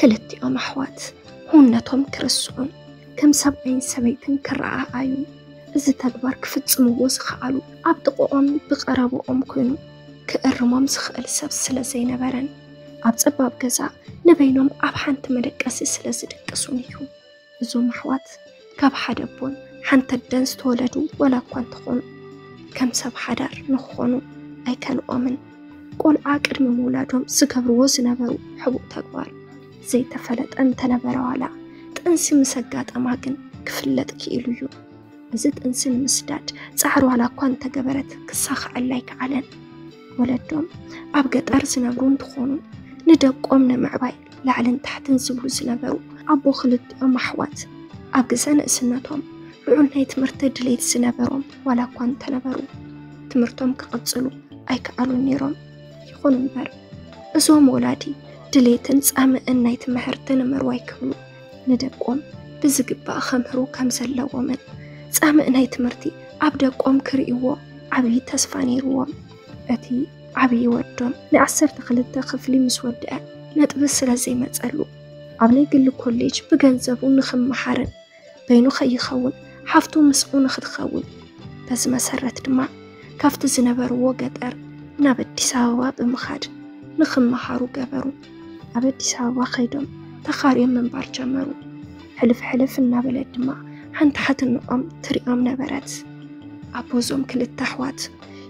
ክልቲኦም ኣሕዋት ህውነቶም ክርስዑን ከም ሰብኣይን ሰበይትን ክረኣኣዩ እዚ ተግባር ክፍጽምዎ ዝኸኣሉ ኣብ ጥቕኦም ብቐረብኦም ኮይኑ ክእርሞም ዝኽእል ሰብ ስለ ዘይነበረን ኣብ ጸባብ ገዛ ንበይኖም ኣብ ሓንቲ መደቀሲ ስለ ዝድቅሱን እዩ። እዞም ኣሕዋት ካብ ሓደ ኣቦን ሓንቲ ኣደን ዝተወለዱ ዋላ እኳ እንተኾኑ ከም ሰብ ሓዳር ንክኾኑ ኣይከልኦምን። ቆልዓ ቅድሚ ምውላዶም ዝገብርዎ ዝነበሩ ሕቡእ ተግባር ዘይተፈለጠ እንተነበረ ዋላ ጥንሲ ምስ ኣጋጠማ ግን ክፍለጥ ክኢሉ እዩ። እዚ ጥንሲ ንምስዳድ ጻዕሪ ዋላ እኳ እንተገበረት ክሳኸዐላ ኣይከኣለን። ወለዶም ኣብ ገጠር ዝነብሩ እንትኾኑ ንደቆም ንምዕባይ ላዕልን ታሕትን ዝብሉ ዝነበሩ ኣቦ ክልቲኦም ኣሕዋት ኣብ ግዘ ንእስነቶም ልዑል ናይ ትምህርቲ ድሌት ዝነበሮም ዋላ እኳ እንተነበሩ ትምህርቶም ክቕጽሉ ኣይከኣሉን ነይሮም። ይኹን እምበር እዞም ወላዲ ድሌትን ጻምእን ናይ ትምህርቲ ንምርዋይ ክብሉ ንደቆም ብዝግባእ ከምህሩ ከም ዘለዎምን ጻምእ ናይ ትምህርቲ ኣብ ደቆም ክርእይዎ ዓብዪ ተስፋ ነይርዎም። እቲ ዓብዪ ወዶም ንዓሰርተ ክልተ ክፍሊ ምስ ወድአ ነጥቢ ስለ ዘይመጸሉ ኣብ ናይ ግሊ ኮሌጅ ብገንዘቡ ንኽመሃርን በይኑ ከይኸውን ሓፍቱ ምስኡ ንኽትኸውን በዚ መሰረት ድማ ካብቲ ዝነበርዎ ገጠር ናብ ኣዲስ ኣበባ ብምኻድ ንኽመሃሩ ገበሩ። ኣብ ኣዲስ ኣበባ ከይዶም ተኻርዮም ምንባር ጀመሩ። ሕልፍ ሕልፍ እናበለት ድማ ሓንቲ ሓትንኦም ትሪኦም ነበረት። ኣቦዞም ክልተ ኣሕዋት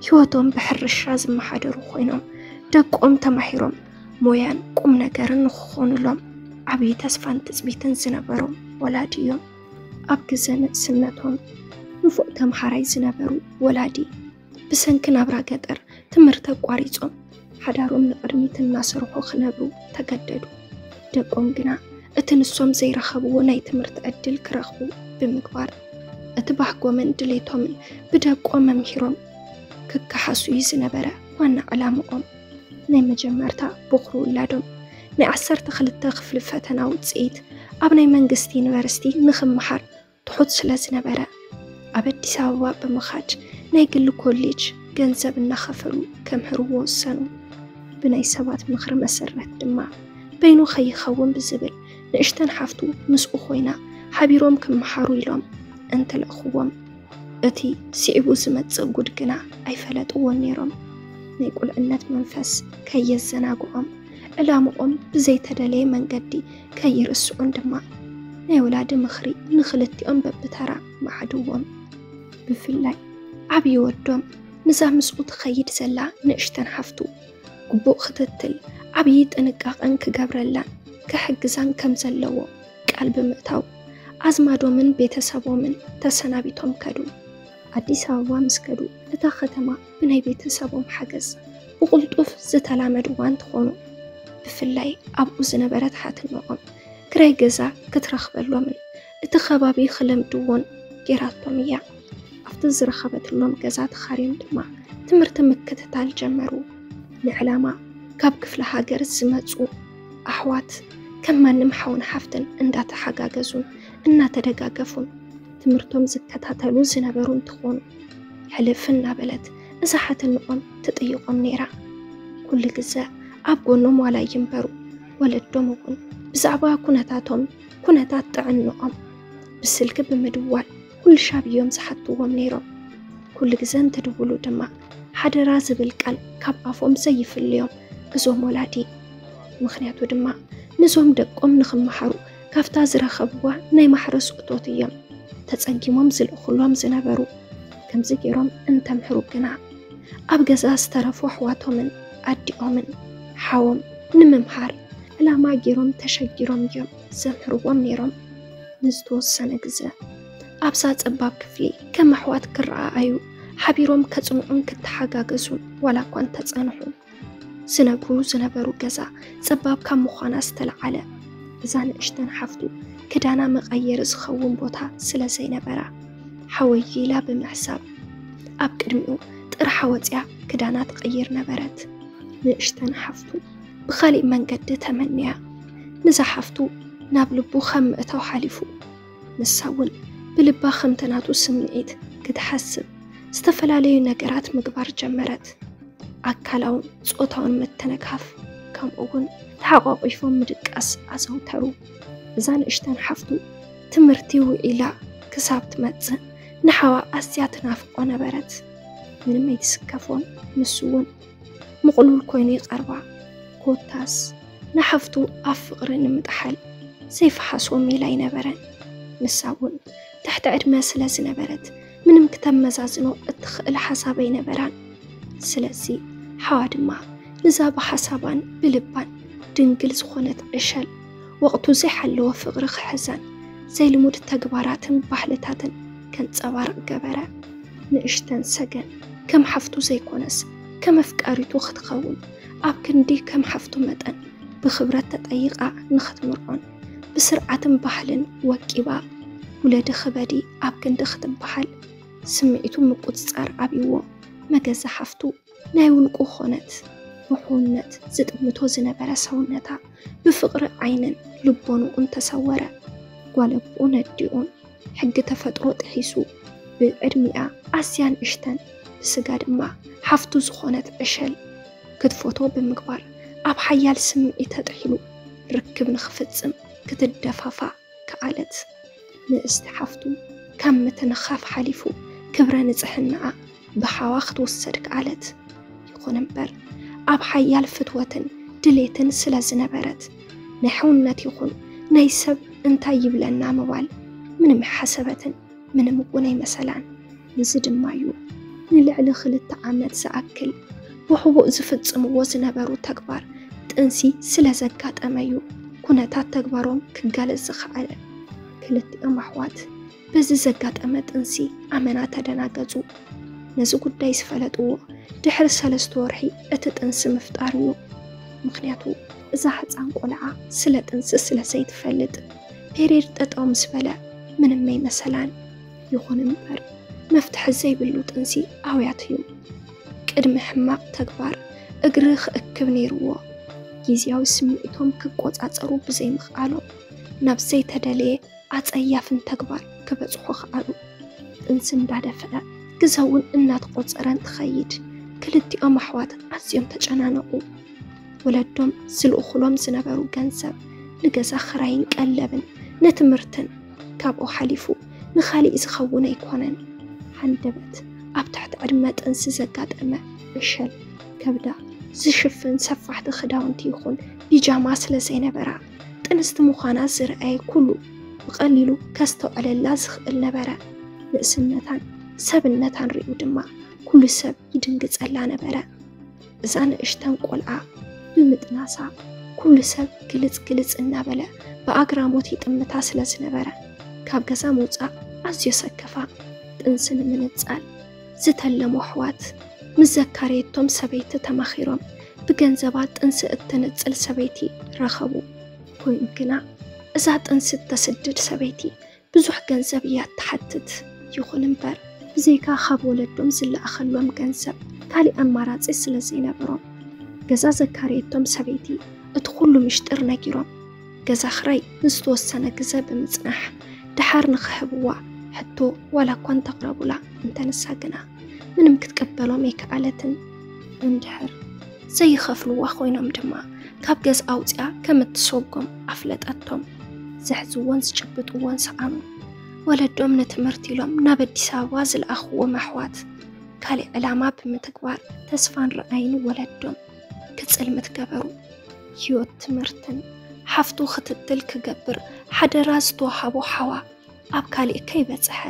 ህይወቶም ብሕርሻ ዝመሓደሩ ኮይኖም ደቆም ተማሂሮም ሞያን ቁም ነገርን ንክኾኑሎም ዓብዪ ተስፋን ትፅቢትን ዝነበሮም ወላዲ እዮም። ኣብ ግዘ ንእስነቶም ንፉዕ ተምሃራይ ዝነበሩ ወላዲ ብሰንኪ ናብራ ገጠር ትምህርቲ ኣቋሪጾም ሓዳሮም ንቕድሚት እናሰርሑ ክነብሩ ተገደዱ። ደቆም ግና እቲ ንሶም ዘይረኸብዎ ናይ ትምህርቲ ዕድል ክረኽቡ ብምግባር እቲ ባህጎምን ድሌቶምን ብደቆም መምሂሮም ክከሓሱ እዩ ዝነበረ ዋና ዕላምኦም። ናይ መጀመርታ ቦኽሪ ውላዶም ናይ ዓሰርተ ክልተ ክፍሊ ፈተና ውፅኢት ኣብ ናይ መንግስቲ ዩኒቨርሲቲ ንኽመሃር ትሑት ስለ ዝነበረ ኣብ ኣዲስ ኣበባ ብምኻድ ናይ ግሊ ኮሌጅ ገንዘብ እናኸፈሉ ከምህርዎ ወሰኑ። ብናይ ሰባት ምኽሪ መሰረት ድማ በይኑ ከይኸውን ብዝብል ንእሽተን ሓፍቱ ምስኡ ኮይና ሓቢሮም ክመሃሩ ኢሎም እንትልእኽዎም እቲ ስዒቡ ዝመጽእ ጉድ ግና ኣይፈለጥዎን ነይሮም። ናይ ቁልዕነት መንፈስ ከየዘናግዖም ዕላምኦም ብዘይተደለየ መንገዲ ከይርስዑን ድማ ናይ ወላዲ ምኽሪ ንኽልቲኦም በብተራ መዓድዎም። ብፍላይ ዓብዪ ወዶም ንዛ ምስኡ ትኸይድ ዘላ ንእሽተን ሓፍቱ ግቡእ ክትትል ዓብዪ ጥንቃቐን ክገብረላን ክሕግዛን ከም ዘለዎ ቃል ብምእታው ኣዝማዶምን ቤተሰቦምን ተሰናቢቶም ከዱ። ኣዲስ ኣበባ ምስ ከዱ እታ ከተማ ብናይ ቤተሰቦም ሓገዝ ብቕልጡፍ ዝተላመድዋ እንትኾኑ ብፍላይ ኣብኡ ዝነበረት ሓትንኦም ክራይ ገዛ ክትረኽበሎምን እቲ ከባቢ ክለምድዎን ጌራቶም እያ። ኣብቲ ዝረኸበትሎም ገዛ ተኻርዮም ድማ ትምህርቲ ምክትታል ጀመሩ። ንዕላማ ካብ ክፍለ ሃገር ዝመፁ ኣሕዋት ከም ማንም ሓውን ሓፍትን እንዳተሓጋገዙን እናተደጋገፉን ትምህርቶም ዝከታተሉ ዝነበሩ እንትኾኑ ሕልፍ እናበለት እዛ ሓትንኦም ትጥይቖም ነይራ። ኩሉ ግዘ ኣብ ጎኖም ዋላ ይንበሩ ወለዶም እውን ብዛዕባ ኩነታቶም ኩነታት ጥዕንኦም ብስልኪ ብምድዋል ኩሉ ሻብ እዮም ዝሓትዎም ነይሮም። ኩሉ ግዘ እንትድውሉ ድማ ሓደራ ዝብል ቃል ካብ ኣፎም ዘይፍልዮም እዞም ወላዲ። ምኽንያቱ ድማ ንዞም ደቆም ንኽመሃሩ ካብታ ዝረኸብዋ ናይ ማሕረስ እቶት እዮም ተጸጊሞም ዝልእኹሎም ዝነበሩ። ከምዚ ገይሮም እንተምህሩ ግና ኣብ ገዛ ዝተረፉ ኣሕዋቶምን ኣዲኦምን ሓዎም ንምምሃር ዕላማ ገይሮም ተሸጊሮም እዮም ዘምህርዎም ነይሮም። ንዝተወሰነ ግዘ ኣብዛ ጸባብ ክፍሊ ከም ኣሕዋት ክረኣኣዩ ሓቢሮም ከጽንዑን ክተሓጋገዙን ዋላ እኳ እንተጸንሑ ዝነብሩ ዝነበሩ ገዛ ጸባብ ካብ ምዃና ዝተለዓለ እዛ ንእሽተን ሓፍቱ ክዳና መቐየሪ ዝኸውን ቦታ ስለ ዘይነበራ ሓወይ ኢላ ብምሕሳብ ኣብ ቅድሚኡ ጥርሓ ወፂኣ ክዳና ትቐይር ነበረት። ንእሽተን ሓፍቱ ብኻሊእ መንገዲ ተመንያ ንዛ ሓፍቱ ናብ ልቡ ከም ምእታው ሓሊፉ ንሳ እውን ብልባ ከምቲ ናቱ ስምዒት ክትሓስብ ዝተፈላለዩ ነገራት ምግባር ጀመረት። ኣካላውን ጾታውን ምትንካፍ፣ ከምኡ እውን ተሓቋቒፎም ምድቃስ ኣዘውተሩ። እዛ ንእሽተን ሓፍቱ ትምህርቲ ውዒላ ክሳብ ትመጽእ ንሓዋ ኣዝያ ትናፍቆ ነበረት። ምንም ኣይትስከፎን። ንሱ እውን ምቕሉል ኮይኑ ይቐርባ። ኮታስ ንሓፍቱ ኣብ ፍቕሪ ንምጥሓል ዘይፈሓሶ ሜላ ኣይነበረን። ንሳ እውን ትሕቲ ዕድመ ስለ ዝነበረት ምንም ክተመዛዝኖ እትኽእል ሓሳብ ኣይነበራን። ስለዚ ሓዋ ድማ ንዛ ብሓሳባን ብልባን ድንግል ዝኾነት ዕሸል ወቕቱ ዘይሓለወ ፍቕሪ ክሕዛን ዘይልሙድ ተግባራትን ባህልታትን ከንጸባርቕ ገበረ። ንእሽተን ሰገን ከም ሓፍቱ ዘይኮነስ ከም ኣፍቃሪቱ ክትኸውን ኣብ ክንዲ ከም ሓፍቱ መጠን ብኽብረት ተጠይቓ ንኽትምርዖን ብስርዓትን ባህልን ወቂባ ውለዲ ክበዲ ኣብ ክንዲ ክትበሃል ስምዒቱ ምቁጽጻር ኣብይዎ መገዛ ሓፍቱ ናይ ውልቁ ኾነት ብሕውነት ዝጥምቶ ዝነበረ ሰውነታ ብፍቕሪ ዓይንን ልቦንኡን ተሰወረ። ጓለብኡ ነዲኡን ሕጊ ተፈጥሮ ጥሒሱ ብዕድሚኣ ኣዝያ ንእሽተን ብስጋ ድማ ሓፍቱ ዝኾነት ዕሸል ክትፈቶ ብምግባር ኣብ ሓያል ስምዒት ተጥሒሉ ርክብ ንኽፍጽም ክትደፋፋ ከኣለት። ንእስቲ ሓፍቱ ካብ ምትንኻፍ ሓሊፉ ክብረ ንጽሕናኣ ብሓዋ ክትውሰድ ከኣለት። ይኹን እምበር ኣብ ሓያል ፍትወትን ድሌትን ስለ ዝነበረት ናይ ሕውነት ይኹን ናይ ሰብ እንታይ ይብለና ምባል ምንም ኣይሓሰበትን። ምንም እውን ኣይመሰላን። ንዚ ድማ እዩ ንልዕሊ ክልተ ዓመት ዝኣክል ብሕቡእ ዝፍጽምዎ ዝነበሩ ተግባር ጥንሲ ስለ ዘጋጠመ እዩ ኩነታት ተግባሮም ክጋለጽ ዝኸኣለ። ክልቲኦም ኣሕዋት በዚ ዘጋጠመ ጥንሲ ኣመና ተደናገጹ። ነዚ ጉዳይ ዝፈለጥዎ ድሕሪ ሰለስተ ወርሒ እቲ ጥንሲ ምፍጣር እዩ። ምኽንያቱ እዛ ህፃን ቆልዓ ስለ ጥንሲ ስለ ዘይትፈልጥ ፔሬድ ጠጠው ምስ በለ ምንም ኣይመሰላን። ይኹን እምበር መፍትሒ ዘይብሉ ጥንሲ ኣውያት እዩ። ቅድሚ ሕማቕ ተግባር እግሪ ክእክብ ነይርዎ። ግዝያዊ ስምዒቶም ክቆጻጸሩ ብዘይምኽኣሎም ናብ ዘይተደለየ ኣጸያፍን ተግባር ክበጽሑ ከኣሉ። ጥንሲ እንዳደፍአ ግዘ እውን እናተቆጸረ እንትኸይድ ክልቲኦም ኣሕዋት ኣዝዮም ተጨናነቑ። ወለዶም ዝልእኹሎም ዝነበሩ ገንዘብ ንገዛ ክራይን ቀለብን ንትምህርትን ካብኡ ሓሊፉ ንኻሊእ ዝኸውን ኣይኮነን። ሃንደበት ኣብ ትሕቲ ዕድመ ጥንሲ ዘጋጠመ ዕሸል ከብዳ ዝሽፍን ሰፋሕቲ ክዳውንቲ ይኹን ቢጃማ ስለ ዘይነበራ ጥንስቲ ምዃና ዝረኣየ ኩሉ ብቐሊሉ ከስተውዕለላ ዝኽእል ነበረ። ንእስነታን ሰብነታን ሪኡ ድማ ኩሉ ሰብ ይድንግጸላ ነበረ። እዛ ንእሽተን ቆልዓ ብምጥናሳ ኩሉ ሰብ ግልጽ ግልጽ እናበለ ብኣግራሞት ይጥምታ ስለ ዝነበረ ካብ ገዛ ምውጻእ ኣዝዮ ሰከፋ። ጥንሲ ንምንጻል ዝተለሙ ኣሕዋት ምስ ዘካረየቶም ሰበይቲ ተማኺሮም ብገንዘባ ጥንሲ እትንጽል ሰበይቲ ረኸቡ። ኮይኑ ግና እዛ ጥንሲ እተስድድ ሰበይቲ ብዙሕ ገንዘብ እያ እትሓትት። ይኹን እምበር ብዘይካ ካብ ወለዶም ዝለኣኸሎም ገንዘብ ካሊእ ኣማራጺ ስለ ዘይነበሮም ገዛ ዘካረየቶም ሰበይቲ እቲ ኩሉ ምሽጥር ነጊሮም ገዛ ክራይ ንዝተወሰነ ግዘ ብምጽናሕ ደሓር ንኽህብዋ ሕቶ ዋላ እኳ እንተቕረቡላ እንተንሳ ግና ምንም ክትቅበሎም ኣይከኣለትን። እንድሕር ዘይኸፍልዋ ኮይኖም ድማ ካብ ገዛ ኣውፅያ ከም እትሰጎም ኣፍለጠቶም። ዝሕዝዎን ዝጭብጥዎን ሰኣኑ። ወለዶም ንትምህርቲ ኢሎም ናብ ኣዲስ ኣበባ ዝለኣኽዎም ኣሕዋት ካሊእ ዕላማ ብምትግባር ተስፋን ርኣይን ወለዶም ክፅልምት ገበሩ። ህይወት ትምህርትን ሓፍቱ ክትትል ክገብር ሓደራ ዝተዋሃቦ ሓዋ ኣብ ካሊእ ከይበፅሐ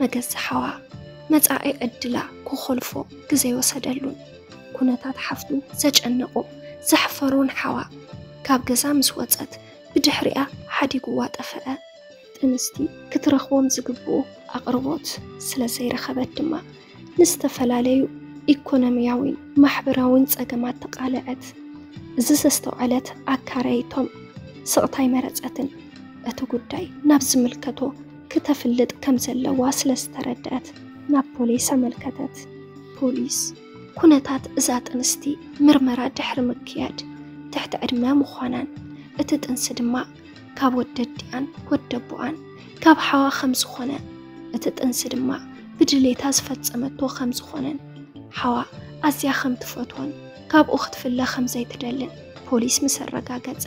መገዛ ሓዋ መፃኢ ዕድላ ክኾልፎ ግዘ ይወሰደሉን ኩነታት ሓፍቱ ዘጨነቆ ዘሕፈሮን ሓዋ ካብ ገዛ ምስ ወፀት ብድሕሪኣ ሓዲጉዋ ጠፈአ። ጥንስቲ ክትረኽቦም ዝግብኡ ኣቕርቦት ስለ ዘይረኸበት ድማ ንዝተፈላለዩ ኢኮኖሚያዊን ማሕበራዊን ጸገማት ተቓለዐት። እዚ ዘስተውዐለት ኣካረይቶም ስቕታ ኣይመረጸትን። እቲ ጉዳይ ናብ ዝምልከቶ ክተፍልጥ ከም ዘለዋ ስለ ዝተረድአት ናብ ፖሊስ ኣመልከተት። ፖሊስ ኩነታት እዛ ጥንስቲ ምርመራ ድሕሪ ምክያድ ትሕቲ ዕድመ ምዃናን እቲ ጥንሲ ድማ ካብ ወደዲኣን ወደቦኣን ካብ ሓዋ ከም ዝኾነ እቲ ጥንሲ ድማ ብድሌታ ዝፈጸመቶ ከም ዝኾነን ሓዋ ኣዝያ ከም ትፈትዎን ካብኡ ክትፍለ ከም ዘይትደልን ፖሊስ ምስ ኣረጋገጸ፣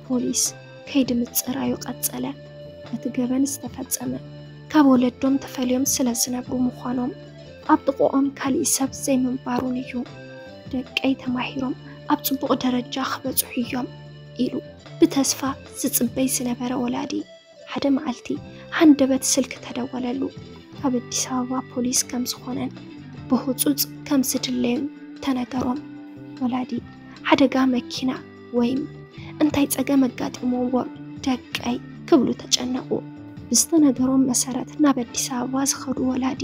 ፖሊስ ከይዲ ምጽራዩ ቀጸለ። እቲ ገበን ዝተፈጸመ ካብ ወለዶም ተፈልዮም ስለ ዝነብሩ ምዃኖም፣ ኣብ ጥቕኦም ካሊእ ሰብ ዘይምንባሩን እዩ። ደቀይ ተማሂሮም ኣብ ጽቡቕ ደረጃ ክበጽሑ እዮም ኢሉ ብተስፋ ዝጽበይ ዝነበረ ወላዲ፣ ሓደ መዓልቲ ሃንደበት ስልኪ ተደወለሉ። ካብ ኣዲስ ኣበባ ፖሊስ ከም ዝኾነን ብህጹጽ ከም ዝድለዩን ተነገሮም። ወላዲ ሓደጋ መኪና ወይም እንታይ ጸገም ኣጋጢምዎም ደቀይ ክብሉ ተጨነቑ። ብዝተነገሮም መሰረት ናብ ኣዲስ ኣበባ ዝኸዱ ወላዲ፣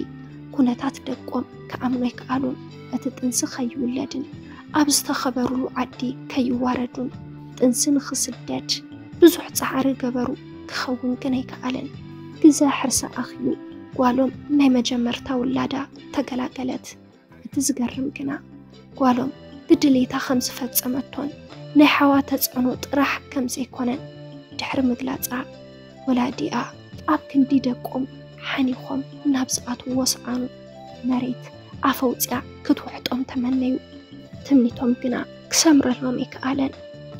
ኩነታት ደቆም ክኣምኑ ኣይከኣሉን። እቲ ጥንሲ ከይውለድን ኣብ ዝተኸበሩሉ ዓዲ ከይዋረዱን፣ ጥንሲ ንኽስደድ ብዙሕ ጻዕሪ ገበሩ። ክኸውን ግን ኣይከኣለን። ግዘ ሕርሲ ኣኽዩ ጓሎም ናይ መጀመርታ ውላዳ ተገላገለት። እቲ ዝገርም ግና፣ ጓሎም ብድሌታ ከም ዝፈጸመቶን ናይ ሓዋ ተጽዕኖ ጥራሕ ከም ዘይኮነን ድሕሪ ምግላጻ፣ ወላዲኣ ኣብ ክንዲ ደቆም ሓኒኾም ናብ ዝኣትውዎ ሰኣኑ መሬት ኣፈውጽያ ክትውሕጦም ተመነዩ። ትምኒቶም ግና ክሰምረሎም ኣይከኣለን።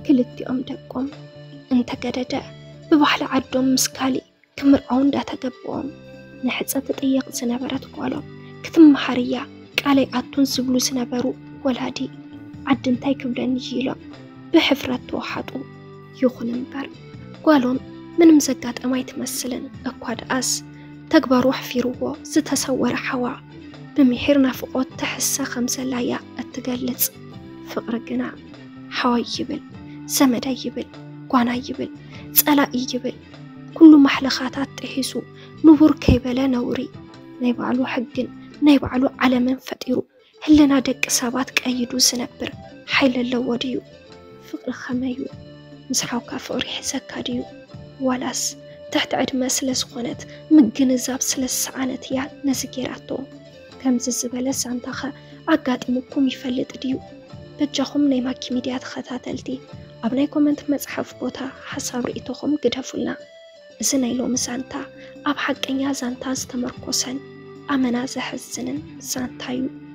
ክልቲኦም ደቆም እንተገደደ፣ ብባህሊ ዓዶም ምስ ካሊእ ክምርዓው እንዳተገብኦም፣ ንሕጸ ትጥየቕ ዝነበረት ጓሎም ክትመሃር እያ፣ ቃለይ ኣቱን ዝብሉ ዝነበሩ ወላዲ፣ ዓዲ እንታይ ክብለኒ እዩ ኢሎም ብሕፍረት ተወሓጡ። ይኹን እምበር፣ ጓሎም ምንም ዘጋጠማ ኣይትመስልን። እኳ ደኣስ፣ ተግባሩ ኣሕፊርዎ ዝተሰወረ ሓዋ ብምሒር ናፍቖት ትሕሰ ከም ዘላ እያ እትገልጽ። ፍቕሪ ግና ሓወይ ይብል፣ ዘመደይ ይብል፣ ጓናይ ይብል፣ ጸላኢ ይብል፣ ኩሉ ማሕለኻታት ጥሒሱ፣ ንቡር ከይበለ ነውሪ፣ ናይ ባዕሉ ሕግን ናይ ባዕሉ ዓለምን ፈጢሩ፣ ህልና ደቂ ሰባት ቀይዱ ዝነብር ሓይሊ ኣለዎ ድዩ? ፍቕሪ ኸመይ እዩ? ምስ ሓውካ ፍቕሪ ሒዘካ ድዩ? ዋላስ ትሕቲ ዕድመ ስለ ዝኾነት፣ ምግንዛብ ስለ ዝሰኣነት እያ ነዚ ጌራቶ? ከምዚ ዝበለ ዛንታኸ ኣጋጢሙኩም ይፈልጥ ድዩ? በጃኹም ናይ ማኪ ሚድያ ተኸታተልቲ፣ ኣብ ናይ ኮመንት መጽሓፍ ቦታ ሓሳብ ርእይቶኹም ግደፉልና። እዚ ናይ ሎሚ ዛንታ ኣብ ሓቀኛ ዛንታ ዝተመርኮሰን ኣመና ዘሕዝንን ዛንታ እዩ።